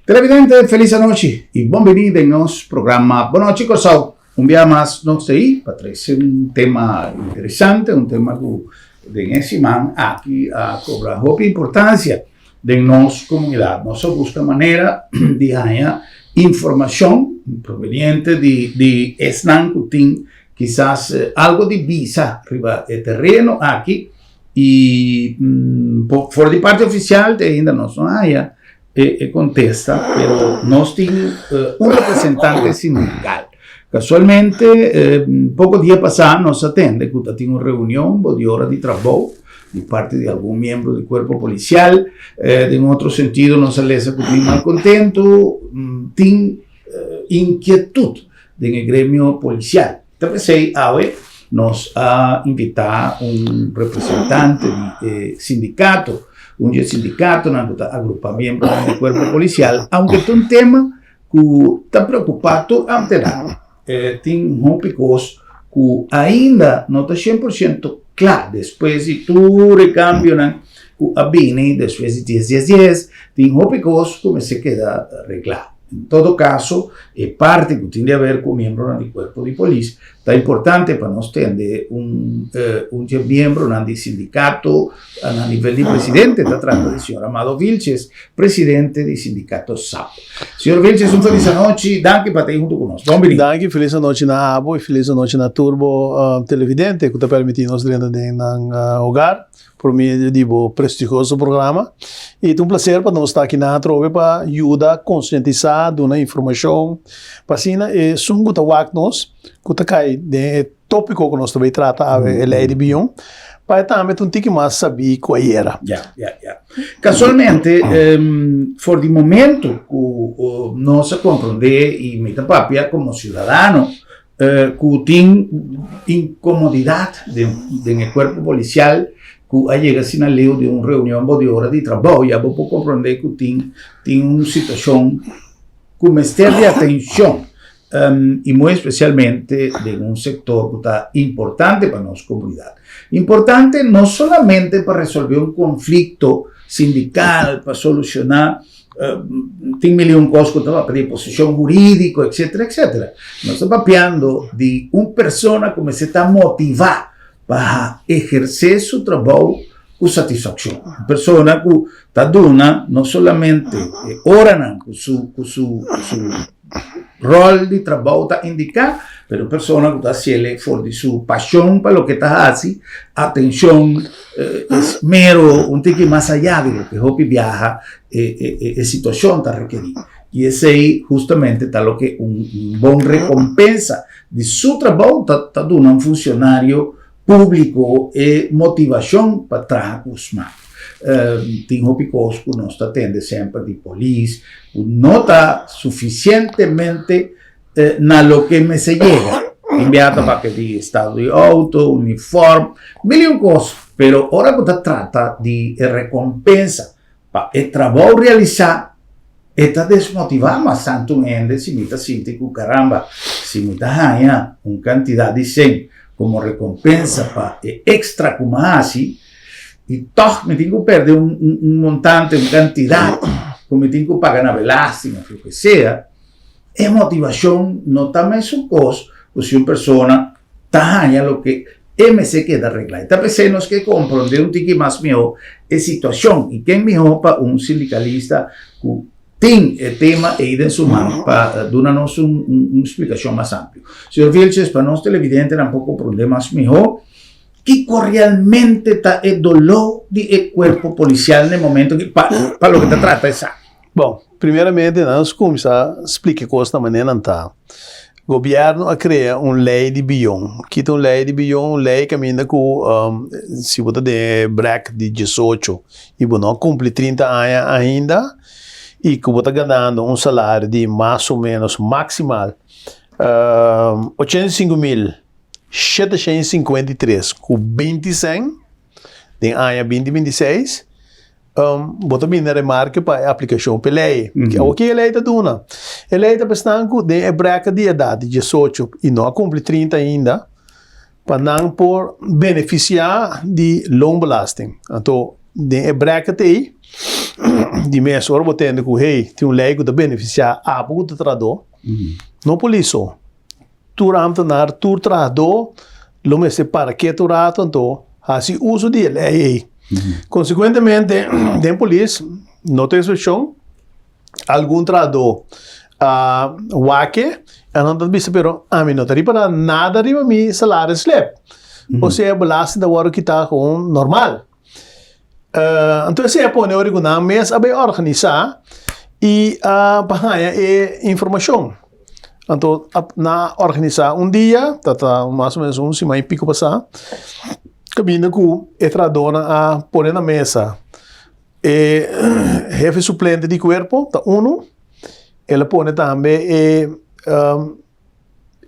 Televidente, felis anochi i bon bini den nos programa Bon Nochi Kòrsou. Un bia mas nos ta ei pa trese un tema interesante, un tema ku den e siman aki a kobra hopi importansia den nos komunidat. Nos a buska manera di haña informashon proveniente di di esnan ku tin kisas algo di bisa riba e tereno aki i for di parti ofisial te ainda nos no haña e kontesta, pero nos tin un representante sindikal. Kasualmente, poko dia pasá nos a tende ku ta tin un reunion bo di ora di trabou di parti di algun miembro di kuerpo polisial. Den otro sentido nos a lesa ku tin malkontentu, tin inkietut den e gremio polisial. Ta p'esei awe nos a invitá un representante di e sindikato, un di e sindikatonan ku ta agrupá miembronan di kuerpo polisial, aunke ta un tema ku ta preokupá tur ámtenar. Tin hopi kos ku ainda no ta 100% kla despues di tur e kambionan ku a bini despues di dies dies dies, tin hopi kos ku mester keda reglá. En todo kaso, e parti ku tin di haber ku miembronan di kuerpo di polis ta importante pa nos tende un un dje miembronan di sindikato na nivel di presidente, ta trata di señor Amado Vilches, presidente di sindikato sap. Señor Vilches, un felis anochi, danki pa ta ei huntu ku nos. Bon bini. Danki, felis anochi na abo i felis anochi na tur bo televidente ku ta permití nos drenta den nan hogar. Por medio di bo prestigioso programa. I ta un placer pa nos ta aki nan atrobe pa yuda konsientisá, duna informashon, pa asina esun ku ta wak nos, ku ta kai den e tópiko ku nos ta bai trata awe, e lei di bion, pa e tambe ta un tiki mas sabí ku ayera. Ya, ya, ya. Kasualmente, for di momento ku nos a komprondé i mi ta papia komo siudadano, Ku tin inkomodidat den e kuerpo polisial ku a yega asina leu di un reunion bo di ora di trabou, ya bo por komprondé ku tin tin un situashon ku mester di atenshon i muy espesialmente den un sektor ku ta importante pa nos komunidat. Importante no solamente pa resolvé un konflikto sindikal, pa solushoná Tin mil i un kos ku ta papia di posishon hurídiko, etsetera, etsetera. Nos ta papiando di un persona ku mester ta motivá pa ehersé su trabou ku satisfakshon. Un persona ku ta duna no solamente e oranan ku su ku su ku su ròl di trabou ta indiká, pero un persona ku ta hasiel for di su pashon pa loke ta hasi, atenshon, esmero, un tiki mas ayá di loke hopi biaha e situashon ta rekerí. I esei hustamente ta loke un bon rekompensa di su trabou ta duna un funshonario públiko e motivashon pa traha ku smak. Tin hopi kos ku nos ta tende semper di polis ku no ta sufisientemente na loke mester yega. Tin bia ta papia di estado di outo, uniform, mil i un kos, pero ora ku ta trata di e rekompensa pa e trabou realisá, e ta desmotivá mas tantu un hende si mi ta sinti ku karamba, si mi ta haña un kantidat di sen komo rekompensa pa e ekstra ku mi a hasi, i tòg mi tin ku pèrdè un montante, un kantidat ku mi tin ku paga na belasting òf loke sea. E motivashon no ta mesun kos ku si un persona ta haña loke e mester keda reglá. I ta p'esei nos ke komprondé un tiki mas mihó e situashon i ken mihó pa un sindikalista ku tin e tema ei den su man pa duna nos un splikashon mas amplio. Señor Vilches, pa nos televidentenan por komprondé mas mihó kiko realmente ta e doló di e kuerpo polisial na e momento aki pa loke ta trata esaki. Bon, primeramente nos cuminsa splica e cos na manera nan ta. Gobierno a crea un ley di biyon. Kita un ley di biyon? Un ley caminda cu si bo ta den e brek di diesocho y bo no a cumpli 30 aña ainda y cu bo ta ganando un salario di mas o menos maximal 85.753 cu 20 cent den aña 2026, Bo ta bini na remarke pa e aplikashon pa e lei. Awor ke e lei ta duna? E lei ta pa esnan ku den e brèka di edat di diesocho i no a kumpli 30 ainda, pa nan por benefisiá di loonbelasting. Anto den e brèket ei. Di mes ora bo tende ku hey, tin un lei ku ta benefisiá abo ku ta trahadó, no polis so. Tur ambtenaar, tur trahadó lo mester para ketu un rato anto hasi uso di e lei ei. Konsekuentemente den polis no ta eksepshon, algun trahadó a wak e, nan ta bisa pero ami no ta ripará nada riba mi salaris slip. Osea belasting ta wòrdu kitá komo normal. Anto esei a pone ora ku nan mes a bai organisá i a pa haña e informashon. Anto nan a organisá un dia, ta ta mas o menos un siman i piko pasá, kaminda ku e trahadónan a pone na mesa e hefe suplente di kuerpo, ta unu, el a pone tambe e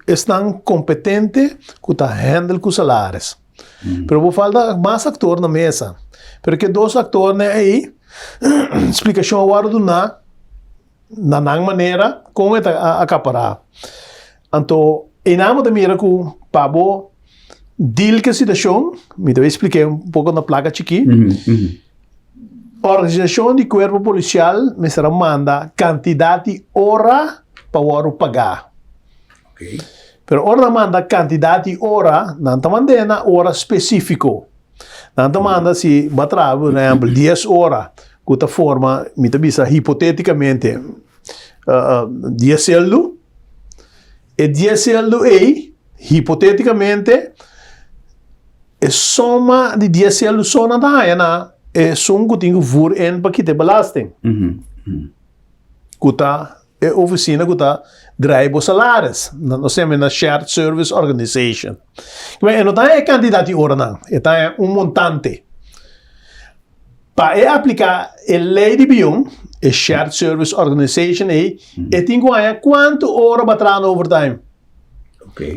esnan kompetente ku ta handle ku salaris. Pero bo falta mas aktor na mesa. Pero ke dos aktornan ei, splikashon a wòrdu duná na nan manera kon e ta akapará. Anto einan bo ta mira ku pa bo deal ku e situashon, mi ta bai splik'é un poko na plaka chikí, Organisashon di kuerpo polisial mester a manda kantidat di ora pa wòrdu pagá. Pero ora nan manda kantidat di ora, nan ta mand'é na ora spesífiko. Nan ta manda si bo a traha por ehèmpel dies ora ku ta forma, mi ta bisa hipotétikamente, dies seldu. E dies seldu ei, hipotétikamente, E soma di dies sel so nan ta haña na esun ku tin ku vur in pa kita e belasting. Ku ta e ofisina ku ta drai bo salaris. Nos yama na Shared Service Organization. E no ta haña e kantidat di oranan, e ta haña un montante. Pa e apliká e lei di bion, e Shared Service Organization ei, e tin ku haña kuantu ora bo a traha na overtime.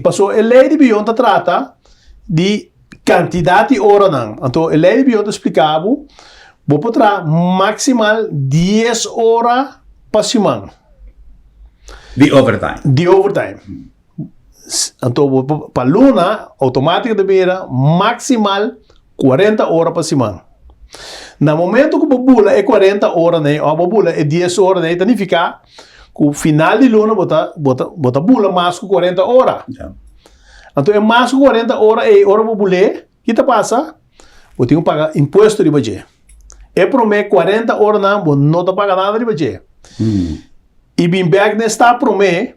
Pasobra e lei di bion ta trata di kantidat di oranan. Anto e lei di bion ta splika bo, bo por traha maksimal dies ora pa siman. Di overtime. Di overtime. Anto bo por pa luna outomatiko ta bira maksimal 40 ora pa siman. Na momento ku bo bula e 40 oranan ei òf bo bula e dies oranan ei ta nifiká ku final di luna bo ta bo ta bo ta bula mas ku 40 ora. Anto e mas ku 40 ora ei ora bo bul'é ki ta pasa? Bo tin ku paga impuesto riba dje. E promé 40 oranan bo no ta paga nada riba dje. I bin bèk den stap promé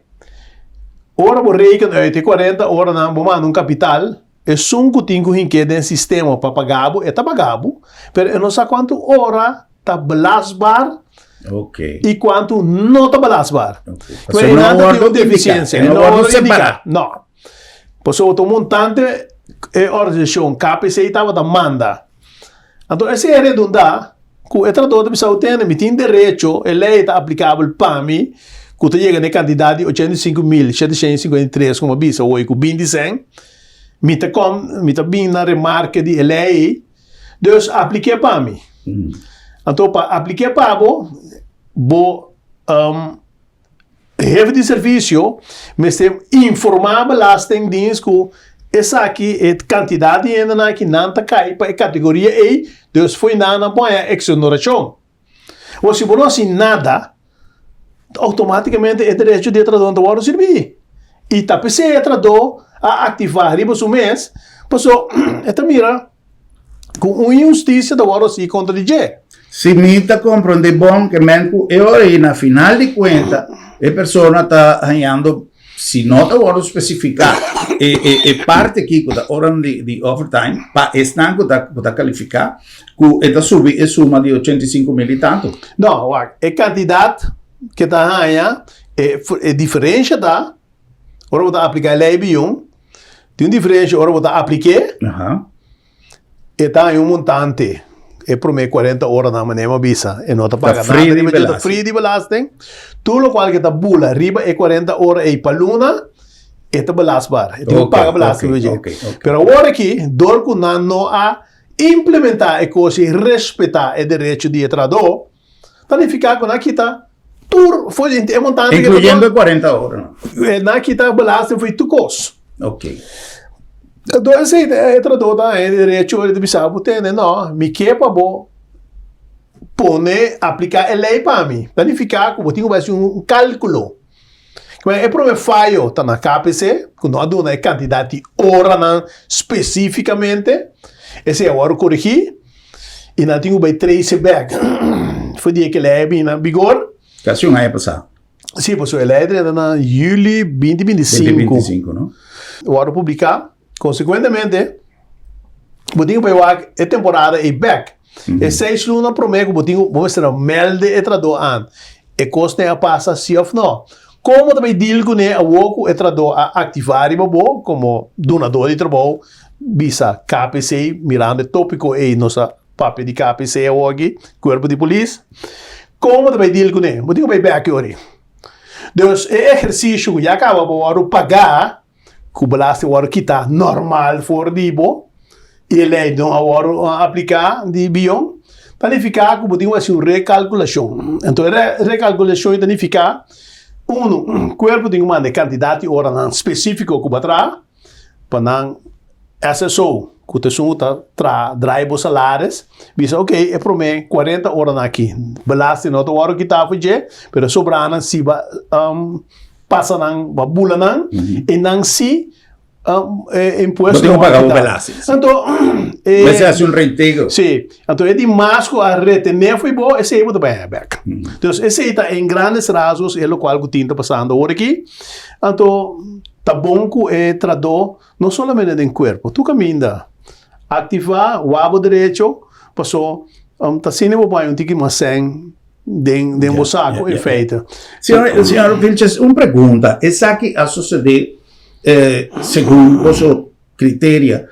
ora bo reken uit e 40 oranan bo manda un kapital. Esun ku tin ku hink'é den sistema pa paga bo, e ta paga bo, pero e no sa kuantu ora ta belasbaar i kuantu no ta belasbaar. Pasobra e no wòrdu indiká, e no wòrdu separá. No. Pasobra ta un montante e organisashon KPC tabata manda. Anto esei a redundá ku e trahador ta bisa, Tene, mi tin derecho, e lei ta aplikabel pa mi, ku ta yega na e kantidat di 85.753, komo a bisa awor, ku binti sèn, mi ta kom, mi ta bin na remarke di e lei ei, dus aplik'é pa mi. Anto pa aplik'é pa bo, bo Hefe di servisio mester informá Belastingdienst ku esaki e kantidat di hendenan aki nan ta kai pa e kategoria ei, dus fo'i nan nan por haña eksonerashon. Awor si bo no hasi nada, outomátikamente e derecho di e trahadó no ta wòrdu sirbí. I ta p'esei e trahadó a aktivá riba su mes, pasobra e ta mira. Ku un inhustisia ta wòrdu hasi kontra di dje. Si mi ta komprondé bon, ke men ku e ora ei na final di kuenta e persona ta hañando, si no ta wòrdu spesifiká e e e parti aki ku ta oran di di overtime pa esnan ku ta ku ta kalifiká, ku e ta subi e suma di 85 mil i tantu. No, wak, e kantidat ke ta haña, e e diferensha ta Ora bo ta apliká e lei bion, tin un diferensha ora bo ta aplik'é, e ta haña un montante e promé kuarenta oranan manera mi a bisa, e no ta paga nada riba dje, ta free di belasting. Tur lokual ke ta bula riba e kuarenta ora ei pa luna, e ta belasbaar, e tin ku paga belasting riba dje. Pero awor aki, dor ku nan no a implementá e kos i respetá e derecho di e trahadó, Ta nifiká ku nan a kita tur for di e montante. Inkluyendo e kuarenta ora. Nan a kita belasting for di tur kos. Ok. Enton esei e trahadó ta haña e derecho di bisa bo tende, no, mi ke pa bo. Pone apliká e lei pa mi. Ta nifiká ku bo tin ku bai hasi un kálkulo. E promé fayo ta na KPC, ku no a duna e kantidat di oranan spesífikamente. Esei a wòrdu korigí i nan tin ku bai trese bèk for di e ke lei a bini na vigor. Kasi un aña pasá. Sí, pasobra e lei a drenta na yüli 2025. 2025, no? Wòrdu publiká. Konsekuentemente, bo tin ku bai wak e temporada ei bèk. E seis luna promé ku bo tin ku bo mester a mèlde e trahadó an e kosnan a pasa si òf nò. Kon bo ta bai deal kuné awor ku e trahadó a aktivá riba bo komo dunadó di trabou bisa KPC, mirando e tópiko ei nos a papia di KPC awor aki, Kuerpo di Polis. Kon bo ta bai deal kuné? Bo tin ku bai bèk e ora ei. Dus e ehersisio ku ya kaba bo wòrdu pagá. Ku belasting wòrdu kitá normal for di bo i e lei no a wòrdu apliká di bion, ta nifiká ku bo tin ku hasi un rekalkulashon. Anto e rekalkulashon ta nifiká, unu, kuerpo tin ku manda e kantidat di oranan spesífiko ku bo a traha pa nan SSO, ku ta esun ku ta traha drai bo salaris, bisa ok e promé 40 oranan aki belasting no ta wòrdu kitá for dje, pero e sobranan si bo a Pasa nan, bo a bula nan, e nan si e impuesto. Bo tin ku paga bo belasting. Anto, e. Mester hasi un reintegro. Si. Anto e di mas ku a retené fo'i bo, esei bo ta bai haña bèk. Entonces, esei ta en grandes rasgos e lokual ku tin ta pasando awor aki. Anto, ta bon ku e trahadó, no solamente den kuerpo, tur kaminda, aktivá, wak bo derecho, paso ta asina bo por haña un tiki mas sèn. Den den bo saco in feite. Señor, señor Vilches, un pregunta. Esaki a sucede eh, segun boso criteria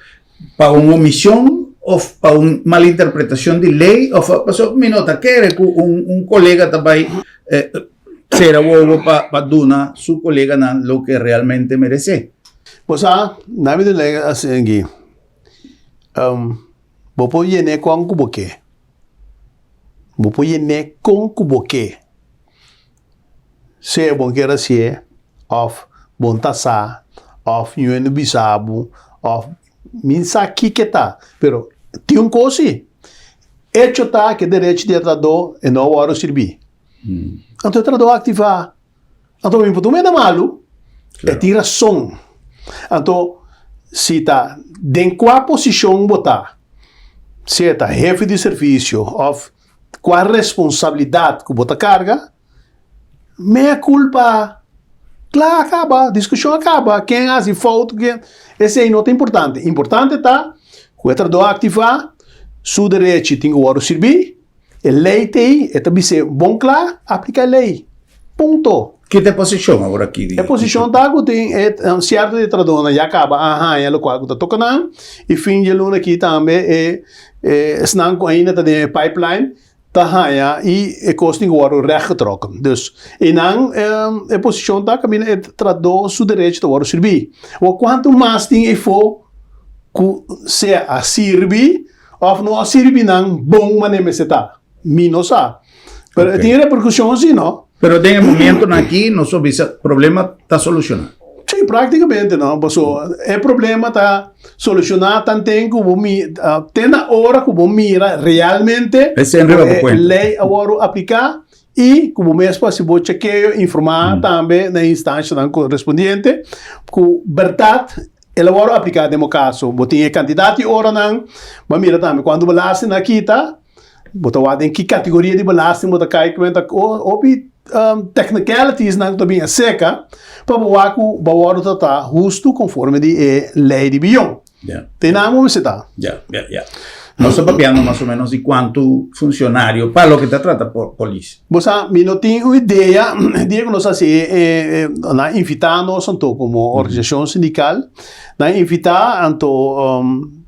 pa un omisión of pa un malinterpretacion di ley of paso mi no ta kere cu un, un colega ta bay eh, cera wowo pa, pa duna su coleganan loke realmente merece. Bo sa, na mi ta lega asina aki. Um, bo por yene con cu bo ke. Bo por yen'é kon ku bo ke. Sea bo kier hasié òf bo no ta sa òf yu hende bisa bo òf mi no sa kiko e ta, pero tin un kos si, echo ta ku e derecho di e trahadó e no a wòrdu sirbí. Anto e trahadó a aktivá. Anto mi por tuma e na malu, e tin rason. Anto si ta den kua posishon bo ta, sea ta hefe di servisio òf kua responsabilidat ku bo ta karga, mea kulpa. Kla a kaba, diskushon a kaba, ken a hasi fout, ken, esei no ta importante. Importante ta ku e trahadó a aktivá, su derechi tin ku wòrdu sirbí. E ley t'ey, e ta bis'é bon cla, aplica e ley. Punto. Ki ta e posicion awor aki di. E posicion ta cu tin e cierto di trahadornan ya caba a haña locual cu ta toca nan y fin dje luna aki tambe e esnan cu ainda ta den e pipeline ta haña y e cos tin cu wordo rechtgetrokken. Dus eynan e posicion ta caminda e trahador su derecho ta wordo sirbi. Awor cuanto mas tin eyfo cu sea a sirbi Of no a sirbi nan bon manera mester ta. Mi no sa. Pero e tin repercusion si, no? Pero den e momentonan aki nos por bisa problema ta soluciona. Si, practicamente no. Paso e problema ta soluciona tanten cu bo mi te na ora cu bo mira realmente cu e ley a wordo aplica y cu bo mes por haci bo chekeo, informa tambe na e instancianan corespondiente cu berdad El a wòrdu apliká den bo kaso. Bo tin e kantidat di oranan, bo a mira tambe kuantu belasting a kita, bo ta wak den ki kategoria di belasting bo ta kai, ku ta hopi technicalities nan ku ta bin aserka pa bo wak ku bo a wòrdu tratá hustu konforme di e lei di bion. Te nan bo mester ta. Ya, ya, ya. Nos ta papiando mas o menos di kuantu funcionario pa loke ta trata polis. Bo sa, mi no tin un idea, e dia ku nos a hasi e, nan a invitá nos anto komo organisashon sindikal, nan a invitá anto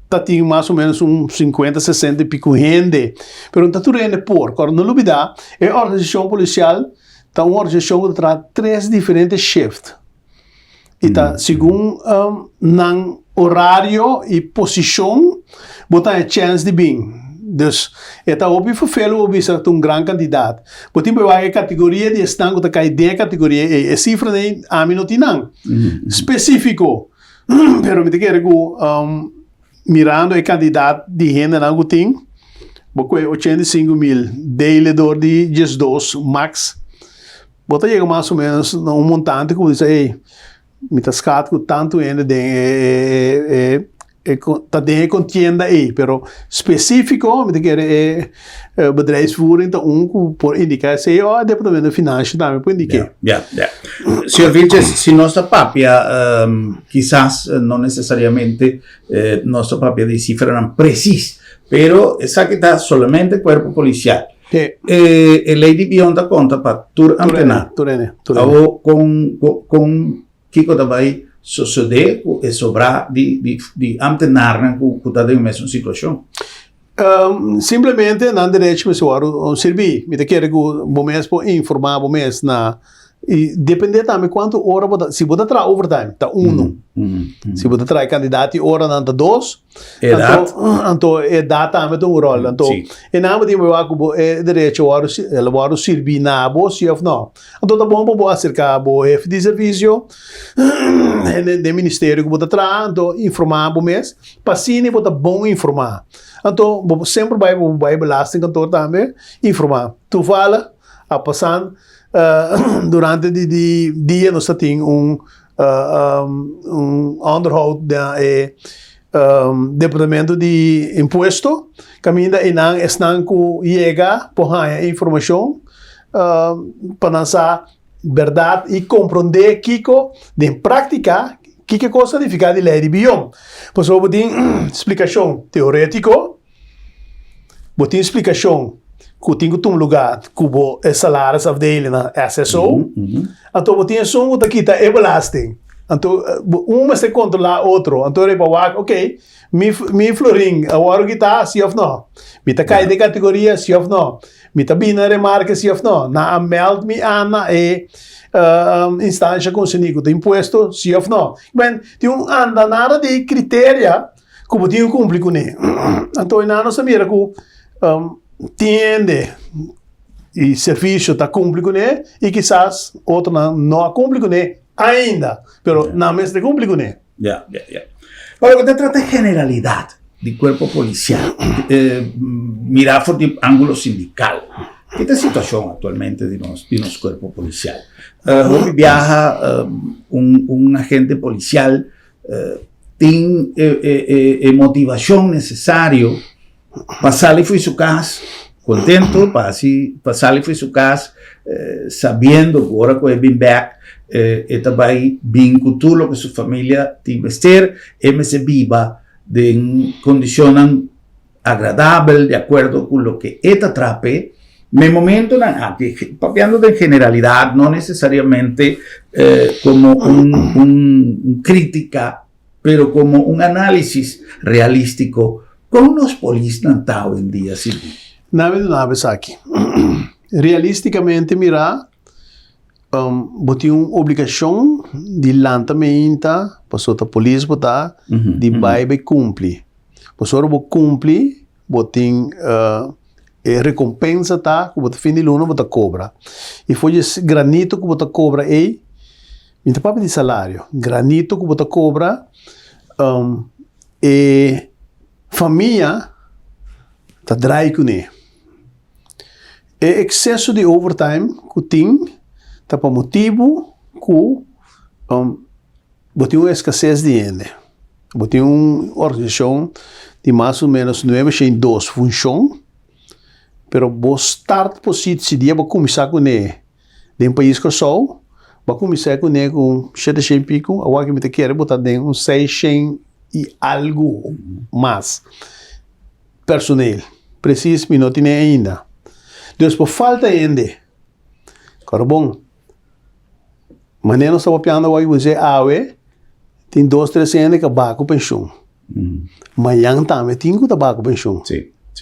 ta tin mas o menos un sinkuenta, sesenta i piku hende, pero no ta tur hende por. Kòrda no lubidá, e organisashon polisial ta un organisashon ku ta traha tres diferente shift. I ta segun nan orario i posishon bo ta haña chèns di bin. Dus e ta hopi ferfelu bo bisa ta un gran kantidat. Bo tin por wak e kategoria di esnan ku ta kai den e kategoria ei. E sifranan ei ami no tin nan spesífiko, pero mi ta kere ku mirando e kantidat di hendenan ku tin. Bo kohe 85.000 dele dor di 12 max, bo ta yega mas o menos na un montante ku bo bisa, ey, mi ta skat ku tantu hende den e e ta den e kontienda ey, pero spesífiko mi ta kere e bedrijfsvoering ta un ku por indiká esei òf e departamento di finansha tambe por indiké. Ya, ya. Señor Vilches, si nos ta papia, kisas no nesesariamente nos ta papia di sifranan presis, pero esaki ta solamente kuerpo polisial. Sí. E lei di bion ta konta pa tur ambtenar. Tur hende, tur hende. Awor kon kon kiko ta bai sosodé ku e sobrá di di di ambtenarnan ku ku ta den e mesun situashon? Simplemente nan derecho mester wòrdu sirbí. Mi ta kere ku bo mes por informá bo mes na i dependé tambe kuantu ora bo ta, si bo ta traha overtime ta unu, si bo ta traha e kantidat di oranan ta dos, Edat. Anto edat tambe ta un ròl. Anto e nan bo tin por wak ku bo e derecho wòrdu el a wòrdu sirbí na bo si òf nò. Anto ta bon pa bo aserká bo hefe di servisio den ministerio ku bo ta traha anto informá bo mes pa asina bo ta bon informá. Anto bo semper bai bo bai belastingkantoor tambe informá. Toevallig a pasan durante di di dia nos ta tin un un onderhoud den e departamento di impuesto kaminda einan esnan ku yega por haña e informashon pa nan sa bèrdat i komprondé kiko den práktika kiko e kos ta nifiká di lei di bion. Pasobra bo tin splikashon teorétiko. Bo tin splikashon ku tin ku tuma lugá ku bo e salarisafdeling na SSO. Anto bo tin esun ku ta kita e belasting. Anto un mester kontrolá otro. Anto riba wak, ok, mi mi florin a wòrdu kitá si òf nò? Mi ta kai den kategoria si òf nò? Mi ta bini na remarke si òf nò? Nan a mèld mi an na e instansha konserní ku ta impuesto si òf nò? Ben, tin un andanada di kriteria ku bo tin ku kumpli kuné. Anto einan nos a mira ku tin hende i servisio ta kumpli kuné i kisas otronan no a kumpli kuné ainda, pero nan mester kumpli kuné. Ya, ya, ya. Pa loke ta trata generalidat di kuerpo polisial, mirá for di ángulo sindikal, ki ta e situashon aktualmente di nos di nos kuerpo polisial? Hopi biaha un un agente polisial tin e motivashon nesesario pa sali for di su kas kontento, pa hasi pa sali for di su kas sabiendo ku ora ku e bin bèk e ta bai bin ku tur loke su familia tin mester, e mester biba den kondishonnan agradabel di akuerdo ku loke e ta traha p'e. Na e momentonan aki, papiando den generalidad, no necesariamente como un un critica, pero como un analisis realistico, con nos polisnan ta awendia, Silvio? Nan mi duna bo esaki. Realisticamente mira, bo tin un obligacion di lanta meinta, pasobra ta polis bo ta, di bai bai cumpli. Pasobra bo cumpli, bo tin e rekompensa ta ku bo ta fin di luna bo ta kobra. I for dje granito ku bo ta kobra ei, mi ta papia di salario, granito ku bo ta kobra e famia ta drai kuné. E ekseso di overtime ku tin ta pa motibu ku bo tin un eskases di hende. Bo tin un organisashon di mas o ménos nuebe shen dos funshon, pero bo start positie dia bo kuminsá kuné den pais Kòrsou, bo a kuminsá kuné ku un shete shen piku, awor aki mi ta kere bo ta den un seis shen i algu mas personeel. Presis mi no tene ainda. Dus bo falta hende. Kòrda bon. Manera nos ta papiando awor ku José awe, tin dos tres hende ku a baha ku penshun. Mañan tambe tin ku ta baha ku penshun.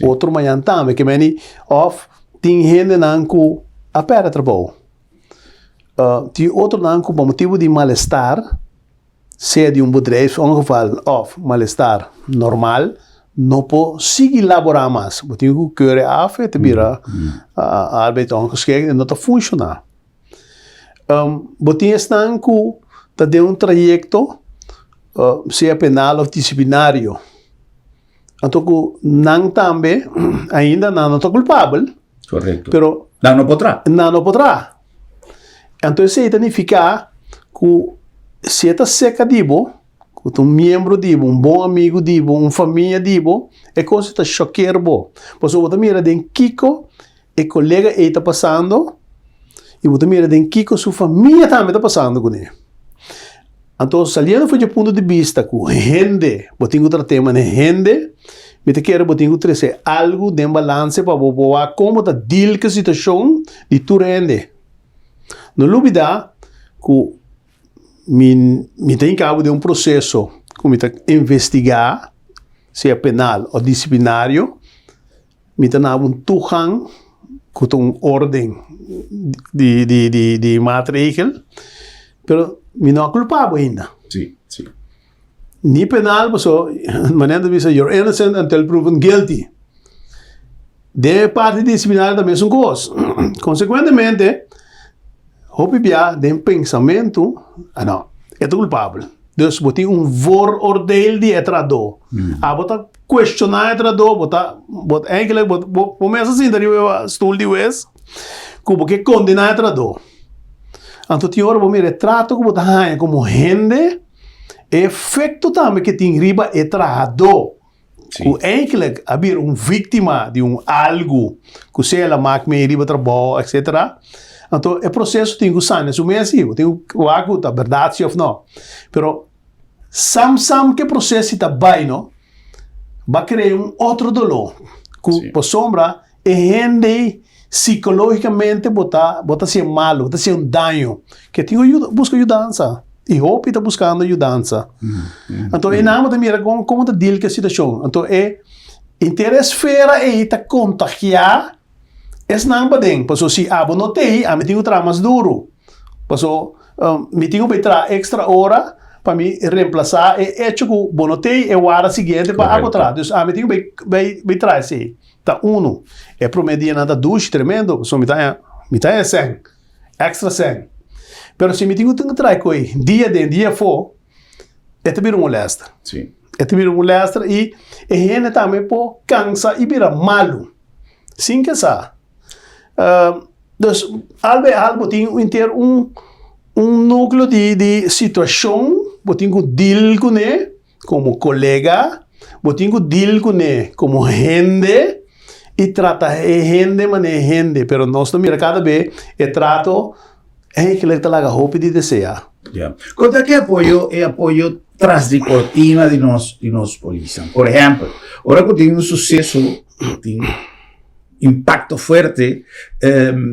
Otro mañan tambe. Ke meni òf tin hendenan ku a pèrdè trabou. Tin otronan ku pa motibu di malestar, sea di un bedrijfsongeval òf malestar normal, no por sigui laborá mas. Bo tin ku keure af, e ta bira arbeidsongeschikt, e no ta funshoná. Bo tin esnan ku ta den un trayekto, sea penal òf disiplinario. Anto ku nan tambe ainda nan no ta kulpabel. Korekto. Pero nan no por traha. Nan no por traha. Anto esei ta nifiká ku si e ta seka di bo, ku ta un miembro di bo, un bon amigu di bo, un famia di bo, e kos ta shokeer bo. Pasobra bo ta mira den kiko e kolega ei ta pasando i bo ta mira den kiko su famia tambe ta pasando kuné. Anto saliendo for dje punto di bista ku hende bo tin ku trat'é manera hende, mi ta kere bo tin ku trese algu den balanse pa bo por wak kon bo ta deal ku e situashon di tur hende. No lubida ku mi mi ta hinka bo den un proseso ku mi ta investigá, sea penal o disiplinario. Mi ta na un toegang ku ta un orden di di di di maatregel, pero mi no a kulpa bo ainda. Sí, sí. Ni penal paso manera ta bisa you're innocent until proven guilty. Den e parti disiplinario ta mesun kos. Konsekuentemente hopi bia den pensamentu, ah no, e ta kulpabel. Dus bo tin un vooroordeel di e trahadó. Abo ta cuestioná e trahadó, bo ta, bo eigenlijk bo, bo, bo mes a sinta riba e stoel di hues ku bo ke kondená e trahadó. Anto tin ora bo mira e trato ku bo ta haña komo hende, e efekto tambe ke tin riba e trahadó. Ku eigenlijk a bira un víktima di un algu ku sea el a mak mee riba trabou etcetera. Anto e proseso tin ku sania su mes i bo tin ku wak ku ta bèrdat si òf no. Pero sam sam ku e proseso ta bai no, ba krea un otro doló ku pasobra e hende sikológikamente bo ta bo ta hasié malu, bo ta hasié un daño ke tin ku yuda buska yudansa i hopi ta buskando yudansa. Anto e nan bo ta mira kon kon bo ta deal ku e situashon. Anto e henter e esfera ei ta kontagiá esnan paden pasobra si abo no t'ei ami tin ku traha mas duru pasobra mi tin ku bai traha extra ora pa mi remplasá e echo ku bo no t'ei e wara siguiente pa abo traha. Dus ami tin ku bai bai bai traha esei. Ta unu. E promé dianan ta dushi tremendo, pasobra mi ta haña, mi ta haña sèn, èkstra sèn. Pero si mi tin ku tin ku traha koe dia den, dia afó, e ta bira un molèster. Sí. E ta bira un molèster i e hende tambe por kansa i bira malu, sin ke sa. Dus, al bij al bo tin henter un un núkleo di di situashon bo tin ku deal kuné. Komo kolega, bo tin ku deal kuné komo hende i trata e hende manera hende, pero nos ta mira kada be e trato eigenlijk ta laga hopi di deseá. Ya. Konta ki apoyo e apoyo tras di kortina di nos di nos polisnan. Por ehèmpel, ora ku tin un suseso ku tin impakto fuerte,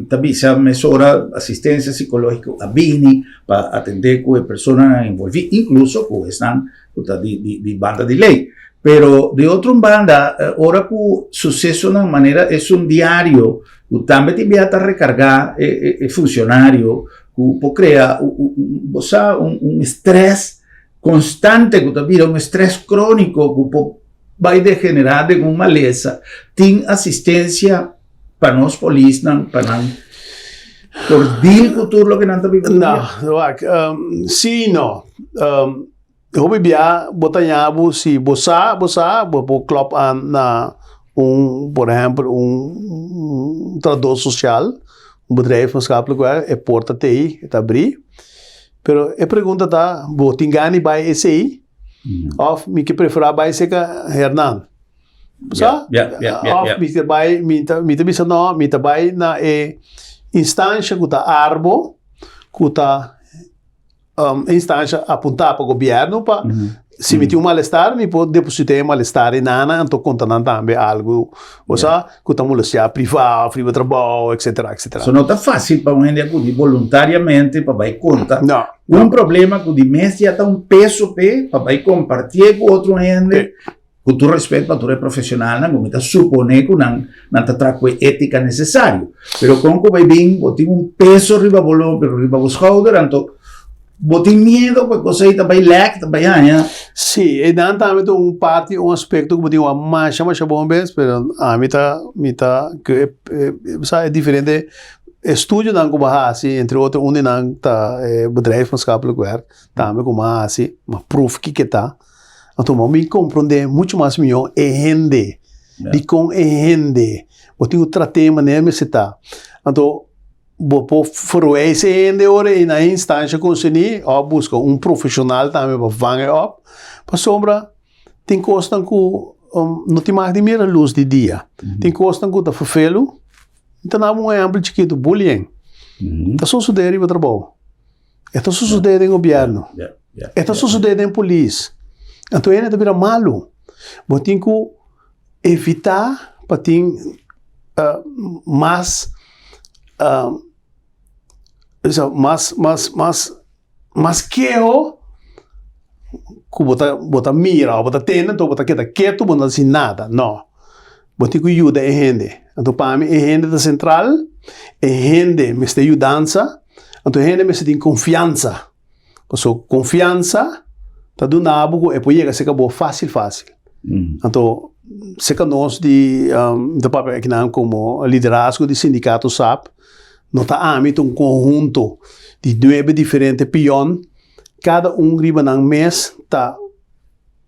ta bisa mesora asistensia sikológiko a bini pa atendé ku e personanan envolví, inkluso ku esnan ku ta di di banda di lei. Pero di otro un banda, ora ku susesonan manera esun diario ku tambe tin bia ta rekargá e e funshonario ku por krea bo sa un strès konstante ku ta bira un strès króniko ku por bai degenerá den un malesa, tin asistensia pa nos polisnan pa nan por deal ku tur loke nan ta biba tur dia? No, wak, sí i no. Hopi bia bo ta ña bo si bo sa, bo sa, bo por klòp aan na un, por ehèmpel, un trahadó sosial, un bedrijf maatschappelijk werk, e porta t'ei, e ta abrí. Pero e pregunta ta, bo tin gana di bai esei? Of mi ke preferá bai serka Hernan. Sa? Of mi ta bai, mi ta, mi ta bisa no, mi ta bai na e instansha ku ta Arbo, ku ta e instansha apuntá pa gobièrnu pa si mi tin un malestar mi por depositá e malestar ei nan, anto konta nan tambe algu, osea, ku ta molestiá privá òf riba trabou, etsetera, etsetera. So no ta fásil pa un hende akudi boluntariamente pa bai konta. No. Un problema ku di mes ya ta un peso p'e pa bai kompartié ku otro hende, ku tur respet pa tur e profeshonalnan ku mi ta suponé ku nan nan ta traha ku e étika nesesario. Pero kon ku bai bin bo tin un peso riba bo lomper, riba bo skouder, anto bo tin miedo ku e kos ei ta bai lèk, ta bai haña. Sí, einan tambe ta un parti, un aspekto ku bo tin wak masha masha bon bes, pero ami ta mi ta ku e sa e diferente Estudionan ku bo a hasi, entre otro un di nan ta e bedrijf maatschappelijk werk, tambe ku bo a hasi, bo a pruf kiko ta. Anto bo bin komprondé muchu mas mihó e hende, dikon e hende, bo tin ku trat'é manera mester ta. Anto bo por verwijs e hende ora ei na e instansha konserní òf buska un profeshonal tambe pa vang e òp, pasobra tin kosnan ku no tin mag di mira lus di dia, tin kosnan ku ta ferfelu. Mi ta daba un ehèmpel chikitu, bullying ta sosodé riba trabou. E ta sosodé den gobièrnu. E ta sosodé den polis. Anto hende ta bira malu. Bo tin ku evitá pa tin mas mas mas mas mas keho ku bo ta bo ta mira òf bo ta tende anto bo ta keda ketu bo no ta hasi nada. No. Bo tin ku yuda e hende. Anto pa mi e hende ta sentral, e hende mester yudansa, anto e hende mester tin konfiansa. Pasobra konfiansa ta duna bo ku e por yega serka bo fásil fásil. Anto serka nos di mi ta papia akinan komo liderazgo di sindikato sap, no ta ami ta un konhunto di nuebe diferente pion, kada un riba nan mes ta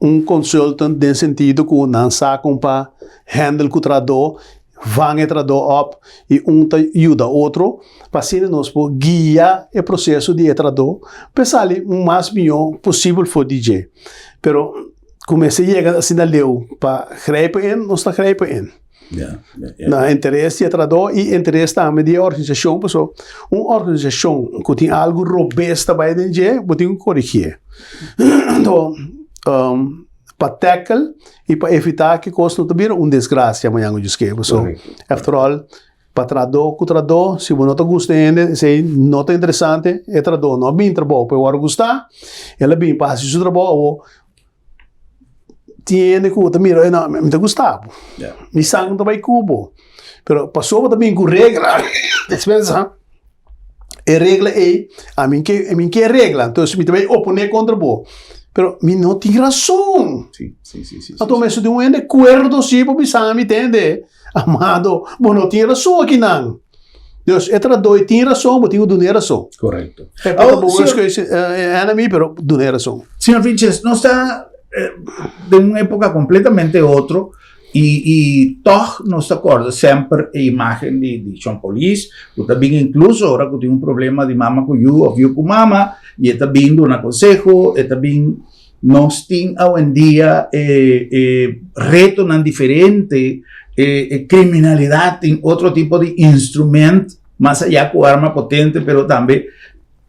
un consultant den sentido cu nan sa con pa handle cu trahador, vang e trahador op y un ta yuda otro pa asina nos por guia e proceso di e trahador pa e sali mas miho posibel for di dje. Pero cu mester yega asina leu pa grijpen in, nos ta grijpen in. Na interes di e trahador y interes tambe di e organisacion pasobra un organisacion cu tin algo robes ta bay den dje bo tin cu corigie. Anto pa tackle y pa evita ki cos no ta bira un desgracia mañana cu djis ke pasobra after all pa trahador cu trahador si bo no ta gusta e hende esey no ta interesante e trahador no a bin trabou pa e worde gusta el a bin pa haci su trabou awo. Tin hende ku ta mira, no, mi ta gusta bo. Mi san ta bai ku bo. Pero pasobra bo ta bin ku regla, despensa, e regla ei, ami ke, mi ke regla, entonces mi ta bai oponé kontra bo. Pero mi no tin rason. Anto mester di un hende kuerdo si pa bisa mi, tende, amado, bo no tin rason akinan. Dus e trahadó e tin rason, bo tin ku dun'é rason. Korekto. E por ta bo worst case enemy, pero dun'é rason. Señor Vilches, nos ta den un époka kompletamente otro i i tòg nos ta kòrda semper e imágen di di Shon Polis ku ta bin inkluso ora ku tin un problema di mama ku yu òf yu ku mama i e ta bin duna konseho, e ta bin Nos tin awendia e e retonan diferente, e e kriminalidat tin otro tipo di instrument, mas allá ku arma potente, pero tambe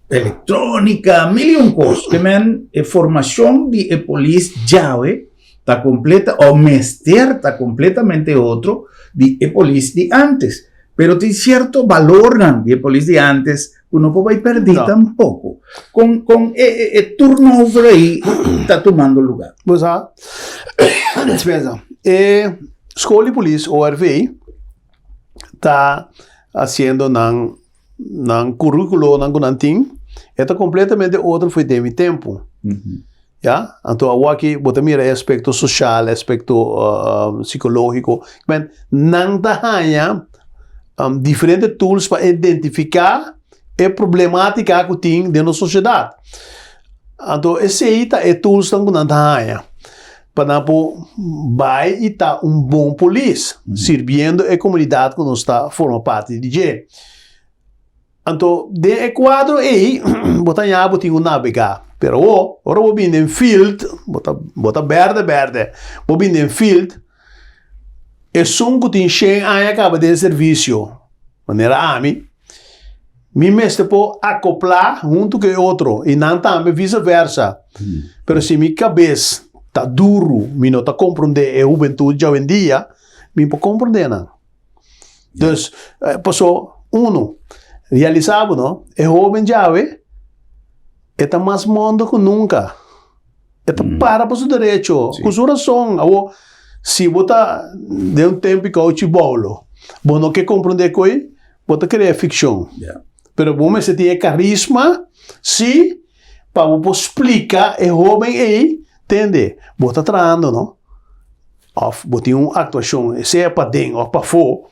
elektronika, mil i un kos. Ke men e formashon di e polis djawe ta kompleta o mester ta kompletamente otro di e polis di antes. Pero tin sierto balornan di e polis di antes ku no por bai pèrdí tampoko. Kon kon e e e turnover ei ta tumando lugá? Bo sa, dispensa, e skol di polis, ORV, ta hasiendo nan nan kurikulonan ku nan tin, e ta kompletamente otro for den mi tempu. Ya, anto awor aki bo ta mira e aspekto sosial, e aspekto sikológiko. Men, nan ta haña diferente tools pa identifiká e problemátika ku tin den nos sosiedat. Anto esei ta e toolsnan ku nan ta haña pa nan por bai i ta un bon polis, sirbiendo e komunidat ku nos ta forma parti di dje. Anto den e kuadro ei bo ta haña bo tin ku nabegá. Pero awor, ora bo bini den field, bo ta bo ta bèrdè bèrdè, bo bini den field, esun ku tin shen aña kaba den servisio, manera ami, mi mester por akoplá huntu ku e otro i nan tambe vise vèrsa. Pero si mi kabes ta duru, mi no ta komprondé e hubentut djawendia, mi por komprondé nan. Dus, paso, uno, realisa bo no, e hoben djawe, e ta mas mondo ku nunka. E ta para pa su derecho, ku su rason. Awo, si bo ta den un tempu i kouchi boulo, bo no ke komprondé koi, bo ta krea fikshon. Pero bo mester tin e karisma, si, pa bo por splika e hoben ei, tende, bo ta trahando no. Òf bo tin un aktuashon, sea paden òf pafó,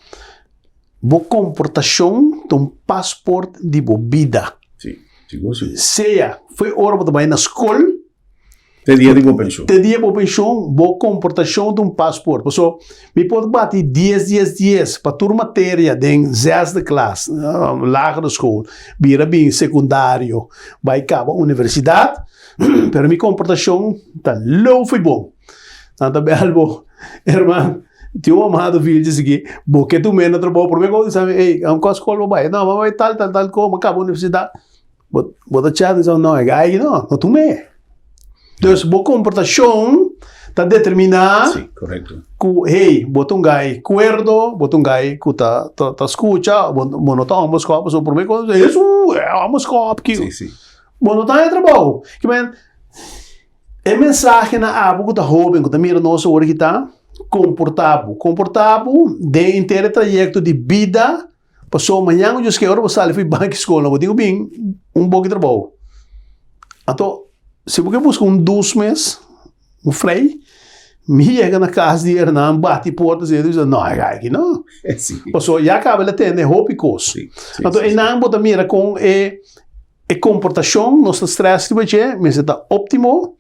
bo komportashon ta un pasport di bo bida. Sí, sigur si. Sea fo'i ora bo ta bai na skol. Te dia di bo penshon. Te dia bo penshon, bo komportashon ta un paspoort. Paso, mi por bati dies, dies, dies pa tur materia den zesde klas, lagere school, bira bin sekundario, bai kaba universidat, pero mi komportashon ta lou fo'i bon. Nan ta bel bo, herman, tin un amado Vilches aki, bo ke tum'é na trabou, promé ku bo bisa mi, ey, a kua skol bo bai? No, mi a bai tal, tal, tal kos, mi a kaba universidat. Bo, bo ta chat disa, no, e gai aki no, no tum'é. Dus bo komportashon ta determiná Sí, korekto. ku, hey, bo ta un gai kuerdo, bo ta un gai ku ta, ta, ta skucha, bo, bo no ta homber skòp, pasobra promé kos, Hesu, e homber skòp ki. Sí, sí. Bo no ta haña trabou. Ke men, E mensahe na abo ku ta hóben ku ta mira nos awor aki ta, Komportá bo. Komportá bo den henter e trayekto di bida, pasobra mañan ku Dios ke ora bo sali for di banki skol no bo tin ku bin un boki trabou. Anto si bo ke buska un dus mes, un frei, mi yega na kas di Hernan bati porta asina i bisa no e aki no. Pasobra ya kaba el a tende hopi kos. Anto einan bo ta mira kon e E komportashon nos ta strès riba dje mester ta óptimo,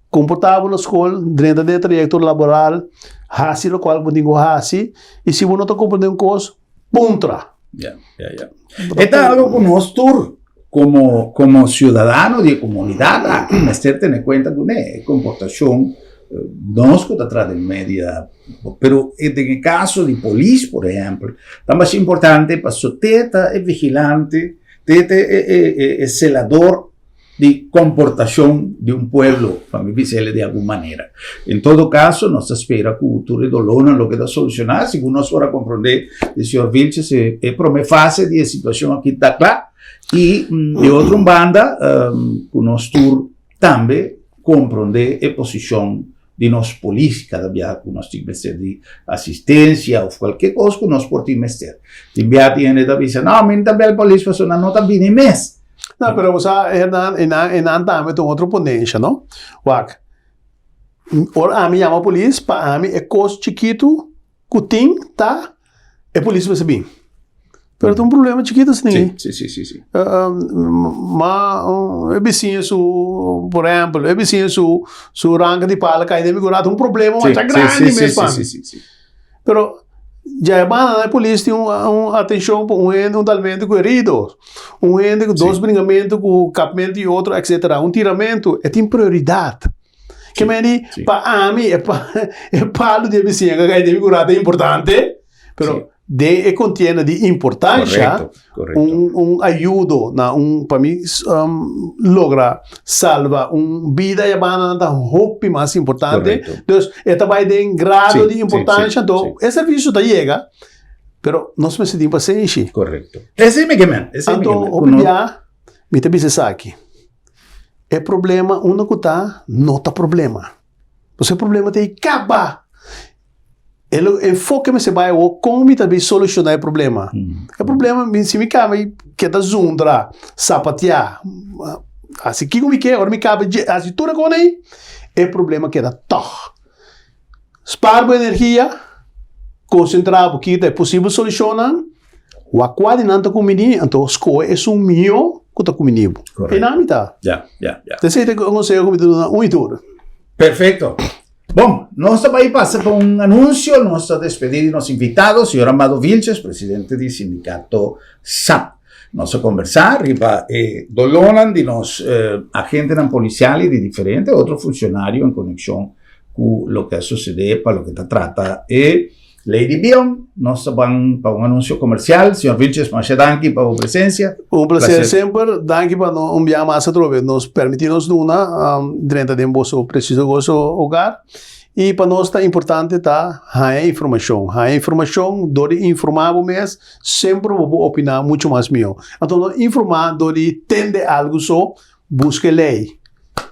komportá bo na skol, drenta den e trayekto laboral, hasi lokual ku bo tin ku hasi, i si bo no ta komprendé un kos, puntra. Ya, ya, ya. E ta algo ku nos tur komo komo siudadano di e komunidat aki mester tene kuenta kuné, e komportashon nos ku ta traha den media, pero den e kaso di polis por ehèmpel, ta mas importante pasobra te ta e vigilante. Te te e e e e celador di comportacion di un pueblo, pa mi bisele di algun manera. En todo caso, nos ta spera cu tur e dolornan lo keda soluciona, segun nos por a comprende di señor Vilches, e e prome fase di e situacion aki ta cla, y di otro un banda, cu nos tur tambe comprende e posicion di nos polis kada biaha ku nos tin mester di asistensia òf kualke kos ku nos por tin mester. Tin biaha tin hende ta bisa, no, mi no ta bel polis pasobra nan no ta bini mes. No, pero bo sa, Hernan, enan, enan tambe ta un otro ponensha, no? Wak, ora ami yama polis, pa ami e kos chikitu ku tin ta e polis mester bin. Pero ta un problema chikitu asina. Sí, sí, sí, sí, sí. Ma e bisiña su, por ehempel, e bisiña su su ranka di pala kai den mi kura, ta un problema masha grandi mes pa mi. Sí, sí, sí, sí. Pero dja e banda e polis tin un un atencion pa un hende un talmente ku herido, un hende ku dos bringamentu ku kapmentu i otro etcetera, un tiramentu, e tin prioridat. Ke men di, pa ami e pa e palu di e bisiña ku a kai den mi kura ta importante, pero den e kontienda di importansha, un un ayudo na un pa mi logra salva un bida e banda ta hopi mas importante. Dus e ta bai den grado di importansha, anto e servisio ta yega, pero nos mester tin pasenshi. Korekto. Esei mi ke men, esei mi ke men. Anto hopi bia mi ta bisa esaki. E problema unda ku ta no ta problema. Pasobra e problema ta ei kaba. E lo enfoke mester bai awor kon mi ta bin solushoná e problema. E problema mi si mi kaba i keda zundra, sapateá, hasi kiko mi ke, ora mi kaba dje hasi tur e kos ei, e problema keda tòg. Spar bo energia, konsentrá bo kita e posibel solushonnan, wak kua di nan ta kumbiní, anto skohe esun mihó ku ta kumbiní bo. Correcto. E nan mi ta. Ya, ya, ya. Esei ta e konseho ku mi ta duna un i tur. Perfecto. Bon, nos ta bai pasa pa un anunsio, nos ta despedí di nos invitado, señor Amado Vilches, presidente di sindicato sap. Nos a conversá riba e dolónan di nos agentenan policial i di diferente otro funcionario en conexion ku loke a sucedé pa loke ta trata e ley di bion. Nos ta ban pa un anuncio comercial. Señor Vilches, masha danki pa bo presencia. Un placer semper. Danki pa no un bia mas atrobe nos permiti nos duna drenta den boso preciso goso hogar. Y pa nos ta importante ta haña informacion. Haña informacion dor di informa bo mes, semper bo por opina mucho mas miho. Anto no informa dor di tende algo so, Buska e lei.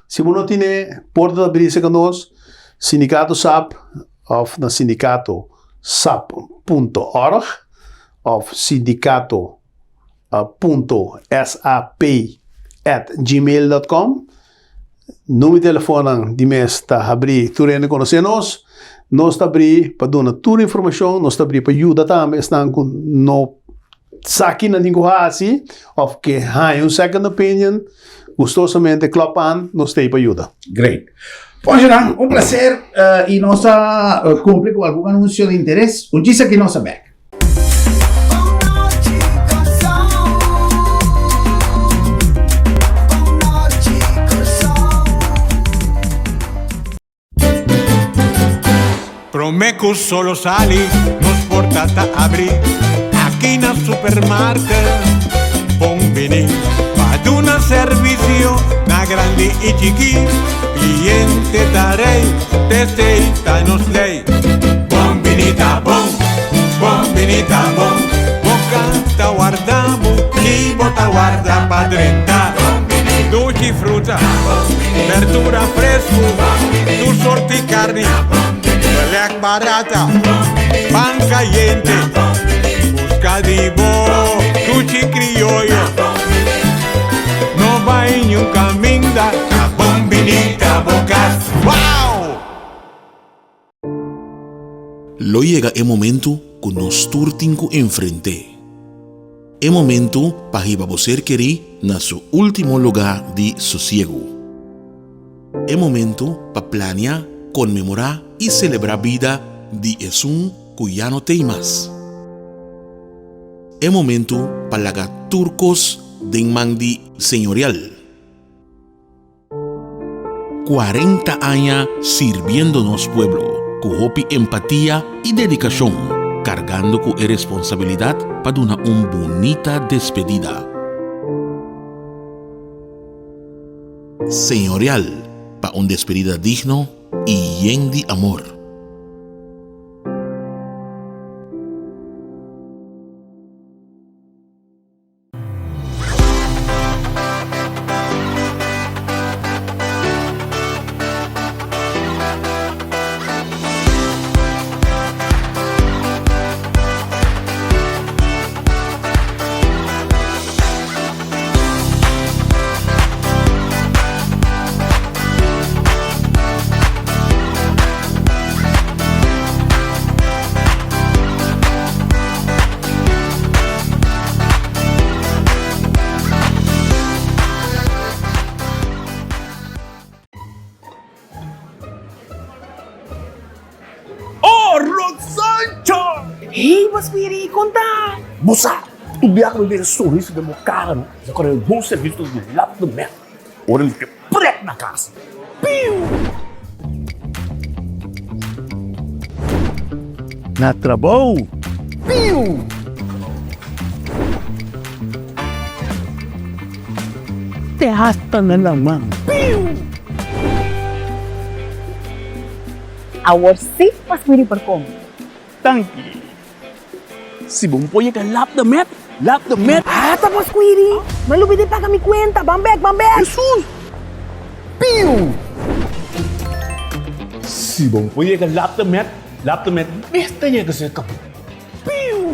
Si bo no tine, porta ta bini serka nos, Sindikato sap òf na sindikato sap punto org òf sindikato punto sap at gmail dot com. Numero di telefonnan di mes ta habrí, tur hende konosé nos. Nos ta abrí pa duna tur informashon, nos ta abrí pa yuda tambe esnan ku no. Sa ki nan tin ku hasi òf ke haña un second opinion. Gustosamente klòp aan, nos ta ei pa yuda. Great. Ponchonan, un placer y nos ta cumpli cu algun anuncio di interes. Un djis aki nos ta bek. Prome cu solo sali, nos porta ta abri aki na supermarket. Bon bini pa duna servicio na grandi y chiki. Cliente ta rey, t'esey ta nos ley. Bon bini ta bon, bon bini ta bon. Boca ta warda bo y bo ta warda pa drenta. Dushi fruta, berdura fresku, tur sorti karni, belek barata, pan kayente, buska di bo dushi krioyo. No bai niun kaminda, ta bon bini ta bo kas. Wow! Lo yega e momentu ku nos tur tin ku enfrent'é. E momentu pa hiba bo ser kerí na su último lugá di sosiegu. E momentu pa plania, konmemorá i selebrá bida di esun ku ya no t'ei mas. E momentu pa laga tur kos den man di Señorial. 40 aña sirbiendo nos pueblo ku hopi empatia i dedikashon, kargando ku e responsabilidat pa duna un bunita despedida. Señorial pa un despedida digno i yen di amor. Oh, Rosancho! Hey, bo spiri, kon ta? Bo sa, tur biaha ku mi mira sonrisa den bo kara no, mi ta kòrda e bon servisio di Lap de Mèt. Ora mi ke prèt na kas. Piu! Na trabou. Piu! Te hasta na laman. Piu! Awor sí mas miri por come. Danki. Si bo por yega lap de met, lap de met. Ata bo squiri, mi a lubida di paga mi cuenta, ban bek, ban bek. Hesus! Piu! Si bo por yega lap de met, lap de met mester yega serka bo. Piu!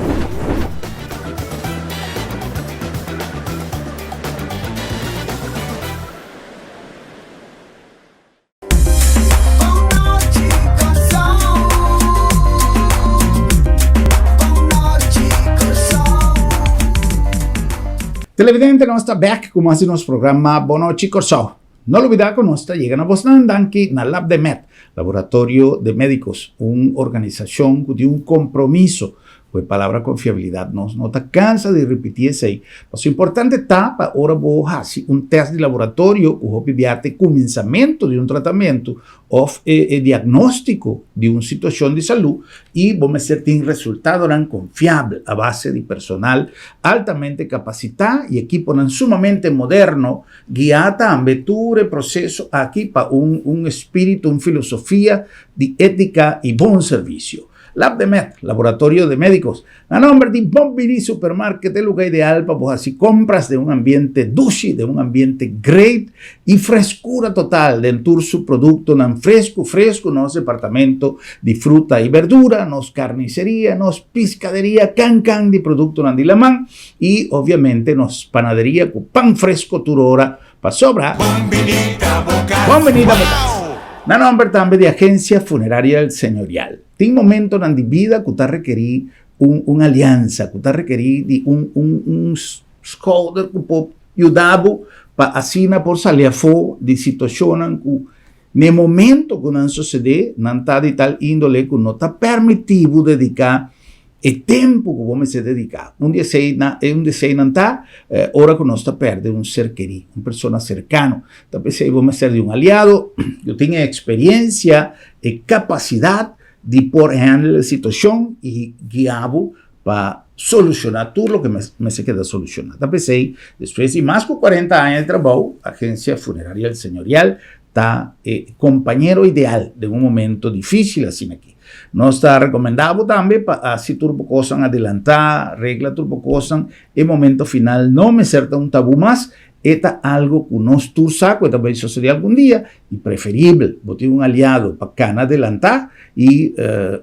Televidente, nos ta back ku mas di nos programa Bon Nochi Kòrsou. No lubidá ku nos ta yega na bosnan danki na Lab de Med, Laboratorio de Médicos, un organisashon ku tin un kompromiso Ku e palabra konfiabilidat nos no ta kansa di ripití esei. Pasobra importante ta pa ora bo hasi un tèst di laboratorio ku hopi bia ta e kuminsamentu di un tratamentu òf e e diagnóstiko di un situashon di salú i bo mester tin resultadonan konfiabel a base di personal altamente kapasitá i ekiponan sumamente moderno guiá tambe tur e proseso aki pa un un espíritu, un filosofia di étika i bon servisio. Labdemed, Laboratorio de Médicos, na nomber di Bon Bini Supermarket, e luga ideal pa bo haci compras den un ambiente dushi, den un ambiente great y frescura total den tur su productonan fresco fresco, nos departamento di fruta y berdura, nos carniceria, nos piscaderia, can can di productonan di laman y obviamente nos panaderia cu pan fresco tur ora Pasobra. Bon bini ta bo kas. Bon bini ta bo kas. Na nomber tambe di Agencia Funeraria El Señorial. Tin momentonan di bida ku ta rekerí un un aliansa, ku ta rekerí di un un un schouder ku por yuda bo. pa asina por sali afó di situashonnan ku n'e momento ku nan susedé nan ta di tal índole ku no ta pèrmití bo dediká e tempu ku bo mester dediká. Un di esei na un di eseinan ta ora ku nos ta pèrdè un ser kerí, un persona serkano. Ta p'esei bo mester di un aliado ku tin e eksperensia, e kapasidat di por handle e situashon i guia bo pa solushoná tur loke mester keda solushoná. Ta p'esei, despues di mas ku kuarenta aña di trabou, Agencia Funeraria El Señorial ta e kompañero ideal den un momento difísil asina aki. Nos ta rekomendá bo tambe pa hasi tur bo kosnan adelantá, regla tur bo kosnan. E momento final no mester ta un tabú mas, e ta algu ku nos tur sa ku e ta bai sosodé algun dia i preferibel bo tin un aliado pa kana adelantá i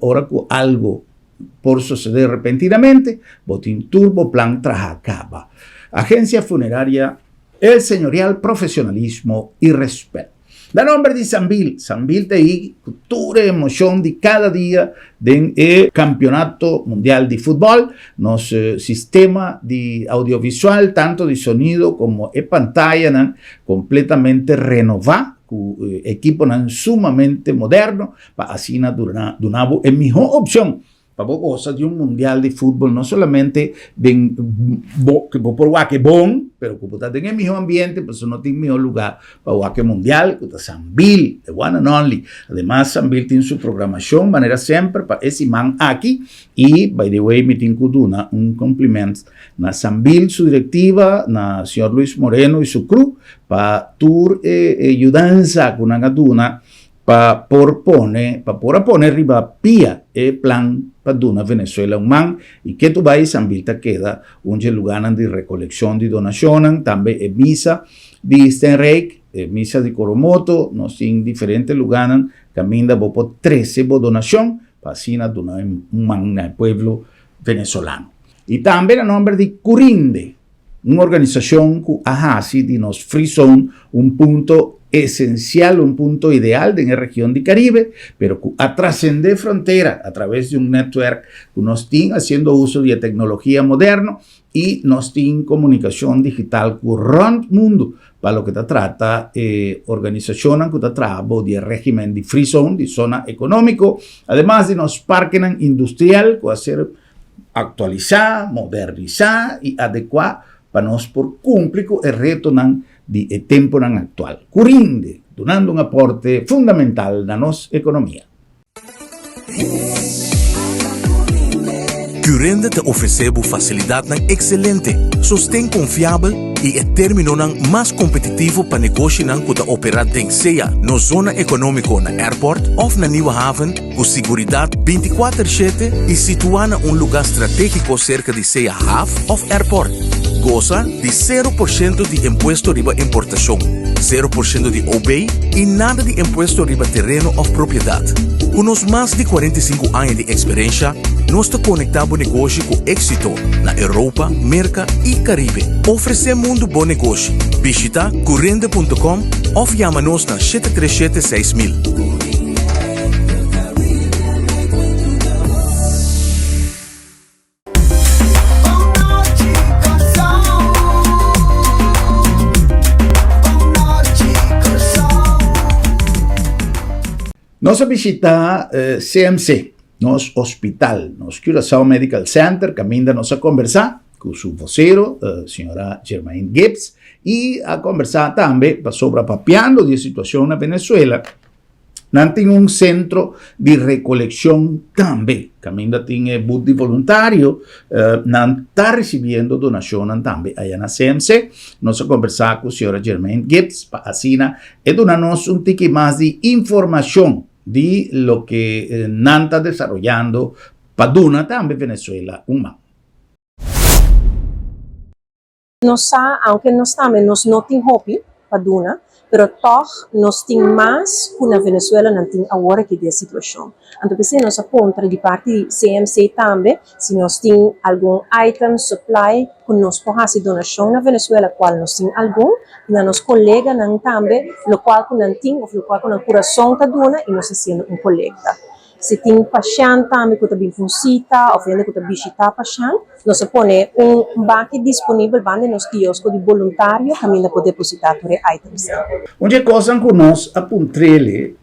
ora ku algu por sosodé repentinamente bo tin tur bo plan traha kaba. Agencia Funeraria El Señorial Profesionalismo y Respet. Na nomber di Sambil, Sambil ta ei ku tur e emocion di kada dia den e Campeonato Mundial di Futbol. Nos sistema di audiovisual, tanto di sonido como e pantayanan completamente renova ku ekiponan sumamente moderno pa asina duna duna bo e miho opcion Pa bo gosa di un mundial di futbol no solamente den bo ku bo por wak e bon, pero ku bo ta den e miho ambiente pasobra no tin miho luga pa wak e mundial ku ta Sambil, the one and only. Ademas Sambil tin su programashon manera semper pa e siman aki i by the way mi tin ku duna un compliment na Sambil su direktiva, na señor Luis Moreno i su crew pa tur e yudansa ku nan a duna Pa por pone, pa por a pone riba pia e plan pa duna Venezuela un man i ketu bai Sambil ta keda un dje lugánan di rekolekshon di donashonnan, tambe e misa di Stenrijk, e misa di Coromoto, nos tin diferente lugánan kaminda bo por trese bo donashon pa asina duna un man na e pueblo venezolano. I tambe na nòmber di Curinde. Un organisashon ku a hasi di nos Free Zone un punto esensial, un punto ideal den e region di Karibe, pero ku a trasendé frontera a traves di un netwerk ku nos tin hasiendo uso di e teknologia moderno i nos tin komunikashon digital ku rònt mundu pa loke ta trata e organisashonnan ku ta traha bou di e régimen di Free Zone, di zona ekonómiko, ademas di nos parkenan industrial ku a ser Aktualisá, modernisá i adekuá pa nos por kumpli ku e retonan di e tempunan aktual, ku rinde, dunando un aporte fundamental na nos ekonomia. Curinde ta ofresé bo fasilidatnan ekselente, sosten konfiabel i e términonan mas kompetitivo pa negoshinan ku ta operá den sea nos zona ekonómiko na Airport òf na Nieuwe Haven Ku siguridat bintikuater shete i situá na un lugá stratégiko serka di sea haf òf airport. Gosa di sero por shento di impuesto riba importashon, sero por shento di OB i nada di impuesto riba tereno òf propiedat. Ku nos mas di 45 aña di eksperensha, nos ta konektá bo negoshi ku éksito na Europa, Merka i Karibe. Ofresé mundu bo negoshi. Bishita curende punto com òf yama nos na 737 6000. Nos a bishita CMC, nos hospital, nos Curaçao Medical Center, kaminda nos a kombersá ku su vocero, señora Germaine Gibbs, i a kombersá tambe pasobra papiando di e situashon na Venezuela, Nan tin un sentro di rekolekshon tambe, kaminda tin e but di voluntario, nan ta risibiendo donashonnan tambe aya na CMC. Nos a kombersá ku señora Germaine Gibbs pa asina e duna nos un tiki mas di informashon di loke nan ta desaroyando pa duna tambe Venezuela un man. Nos sa, aunke nos tambe nos no tin hopi pa duna, pero tog nos tin mas ku na Venezuela nan tin awor aki den situashon. Anto p'esei nos a puntra di parti di CMC tambe si nos tin algun item, supply, ku nos por hasi donashon na Venezuela, kual nos tin algun, i na nos koleganan tambe lokual ku nan tin òf lokual ku nan kurason ta duna i nos hasiendo un kolekta. Si tin pashènt tambe ku ta bin pa un sita òf hende ku ta bishitá pashènt. Nos a pone un baki disponibel banda di nos kiosko di boluntario kaminda por depositá tur e itemsnan. Un dje kosnan ku nos a puntr'el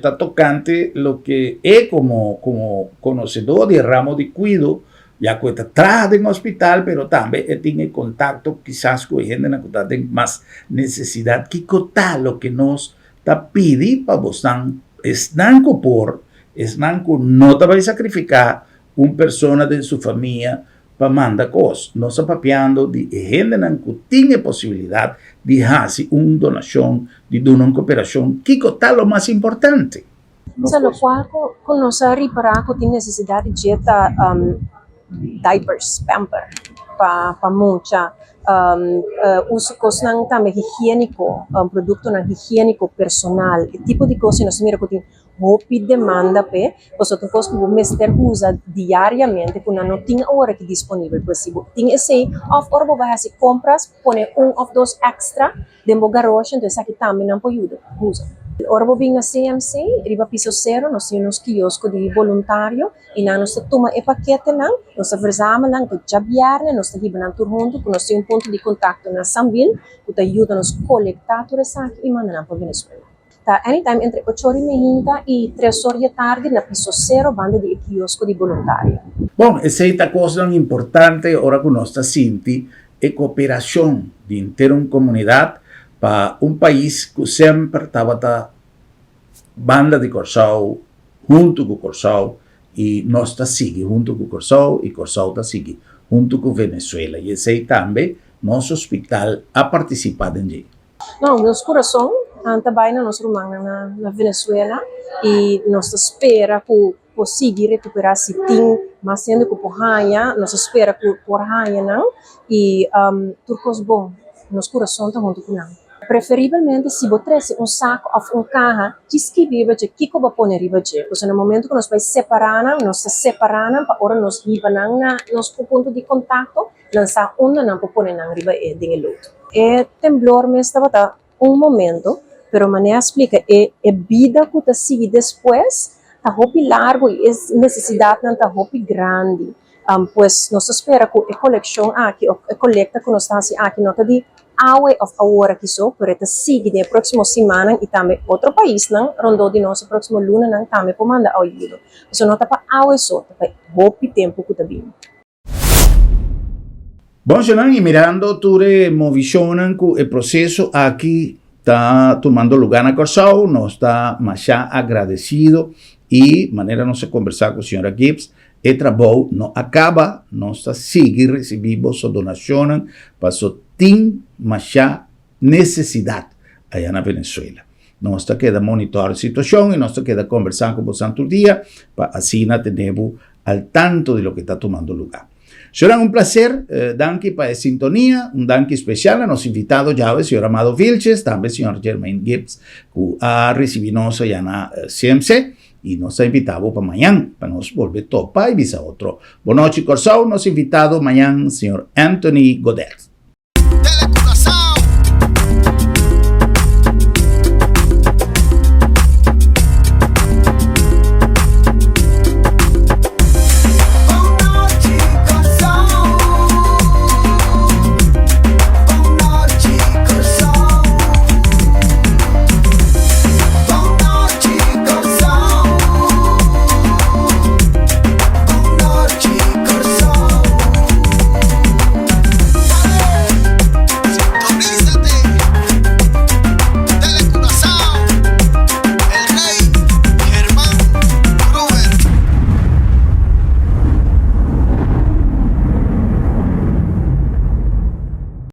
ta tokante loke e komo komo konosedó di e ramo di kuido, ya ku e ta traha den hospital pero tambe e tin e kontakto kisas ku e hendenan ku ta den mas nesesidat, kiko ta loke nos ta pidi pa bosnan, esnan ku por, esnan ku no ta bai sakrifiká un persona den su famia pa manda kos. Nos ta papiando di e hendenan ku tin e posibilidat di hasi un donashon, di duna un koperashon. Kiko ta lo mas importante? Sa lokual ku nos a ripará ku tin nesesidat di dje ta diapers, pamper, pa mucha, uso kosnan tambe higiéniko, produktonan higiéniko personal, e tipo di kos ei nos ta mira ku tin hopi demanda p'e, pasobra ta un kos ku bo mester usa diariamente ku nan no tin awor aki disponibel. Pues si bo tin esei òf ora bo bai hasi kompras pone un òf dos èkstra den bo garoshi, enton esaki tambe nan por yuda usa. Ora bo bin na CMC riba piso sero nos tin nos kiosko di boluntario i nan nos ta tuma e paketenan, nos ta verzamel nan, enton djabièrnè nos ta hiba nan tur huntu ku nos tin un punto di kontakto na Sambil ku ta yuda nos kolektá tur esaki i manda nan pa Venezuela. Ta anytime entre ocho or i meinta i tres or di e tardi na piso sero banda di e kiosko di boluntario. Bon, esei ta kosnan importante ora ku nos ta sinti e koperashon di henter un komunidat pa un pais ku semper tabata banda di Kòrsou, huntu ku Kòrsou i nos ta sigui huntu ku Kòrsou i Kòrsou ta sigui huntu ku Venezuela i esei tambe nos hospital a partisipá den dje. No, nos kurason ta bai na nos rumannan na Venezuela i nos ta spera ku por sigui rekuperá si tin mas hende ku por haña, nos ta spera ku por haña nan i tur kos bon, nos kurason ta huntu ku nan. Preferibelmente si bo trese un sako òf un kaha, djis skibi riba dje kiko bo a pone riba dje, pasobra na momento ku nos bai separá nan, nos ta separá nan pa ora nos hiba nan na nos punto di kontakto, Nan sa unda nan por pone nan riba e den e lood. E temblor mes tabata un momento, pero manera a splica e e bida cu ta sigui despues ta hopi largo y e necesidadnan ta hopi grandi. Pues nos ta spera cu e coleccion aki of e colecta cu nos ta haci aki no ta di awe of awor aki so, pero e ta sigui den e proximo simannan y tambe otro paisnan rondó di nos e proximo lunanan tambe por manda ayudo. Pasobra no ta pa awe so, ta pa hopi tempo cu ta bini. Bon shonnan y mirando tur e movicionnan cu e proceso aki ta tumando lugar na Corsou, nos ta masha agradecido y manera nos a conversa cu señora Gibbs, e trabou no a caba, nos ta sigui ricibi boso donacionnan paso tin masha necesidad aya na Venezuela. Nos ta keda monitor e situacion y nos ta keda conversa cu bosan tur dia pa asina tene bo al tanto di loke ta tumando lugar. Señoran un placer, danki pa e sintonia, un danki special na nos invitado djawe señor Amado Vilches, tambe señor Jermaine Gibbs cu a ricibi nos aya na CMC y nos ta invita bo pa mañan pa nos bolbe topa y bisa otro. Bonochi Corsou, nos invitado mañan señor Anthony Godet.